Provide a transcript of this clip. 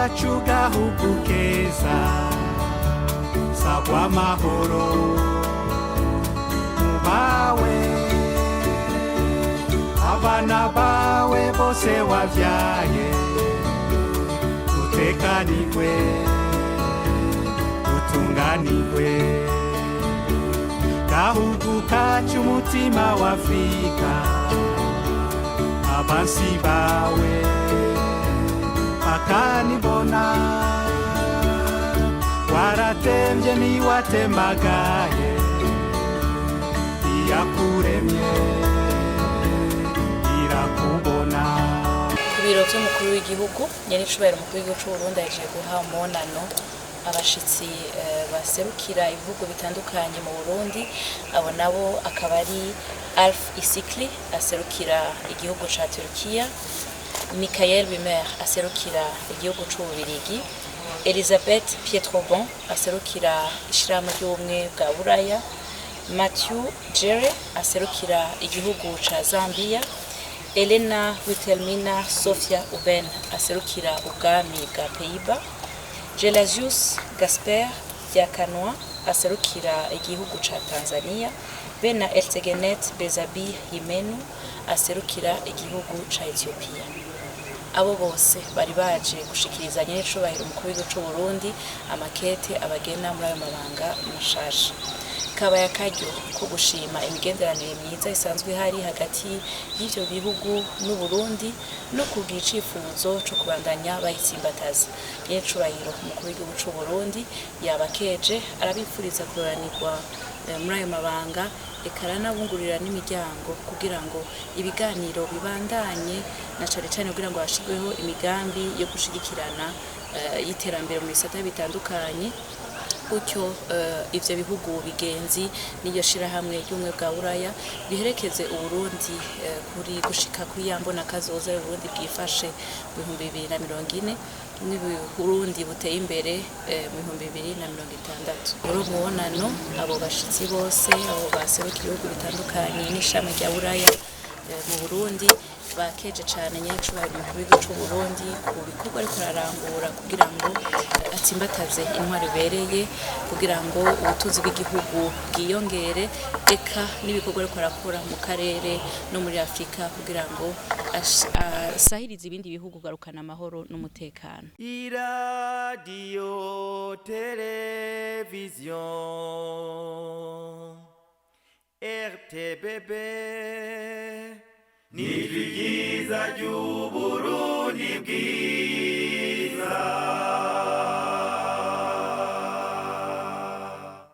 Iwacu gahugu keza, sagwa amahoro mubawe, abana bawe bose wavyaye, utekanirwe, utunganirwe. Gahugu kacu, umutima wa Afrika, abansi bawe bakanibona. Waratemvye niwatembagaye, iyakuremye irakubona. Ku biro vy'umukuru w'igihugu, nyenicubahiro umukuru w'igihugu c'Uburundi yaje guha umubonano abashitsi baserukira ibihugu bitandukanye mu Burundi. Abo nabo akaba ari Alf Isikli aserukira igihugu ca Turkiya, Michael Wimmer aserukira igihugu c'Ububirigi, Elizabeth Pietrobon aserukira ishirahamwe ry'ubumwe bwa Buraya, Matthew Jere aserukira igihugu ca Zambia, Elena Wilhelmina Sofia Uben aserukira ubwami bwa Pays-Bas, Gelasius Gasper Diakanwa aserukira igihugu ca Tanzania, be na Eltegenet Bezabi Himenu aserukira igihugu ca Ethiopia. Abo bose bari baje gushikiriza nyenicubahiro umukuru w'igihugu c'u Burundi amakete abagena muri ayo mabanga mashasha. Kabaye akaryo ko gushima imigenderanire myiza isanzwe ihari hagati y'ivyo bihugu n'Uburundi no kugira icifuzo co kubandanya bayitsimbataza. Nyenicubahiro umukuru w'igihugu c'u Burundi yabakeje, arabipfuriza kuroranirwa muri ayo mabanga, eka aranabungurira n'imiryango kugira ngo ibiganiro bibandanye, na cane cane kugira ngo hashirweho imigambi yo gushigikirana y'iterambere mu bisata bitandukanye, gutyo ivyo bihugu bigenzi n'iryo shirahamwe ry'ubumwe bwa Buraya biherekeze Uburundi kuri gushika kuri ya mbona kazoza y'Uburundi bwifashe mu 2040 n'Uburundi buteye imbere mu 2060. Muri uwo mubonano, abo bashitsi bose, abo baseruka ibihugu bitandukanye n'ishami rya Buraya mu Burundi, bakeje cane nyenicubahiro umukuru w'igihugu c'u Burundi ku bikorwa ariko ararangura kugira ngo atsimbataze intwaro ibereye, kugira ngo ubutunzi bw'igihugu bwiyongere, eka n'ibikorwa ariko arakora mu karere no muri Afrika kugira ngo asahirize ibindi bihugu kugarukana amahoro n'umutekano. Iradiyo televiziyo RTBB, nijwi ryiza ry'Uburundi bwiza.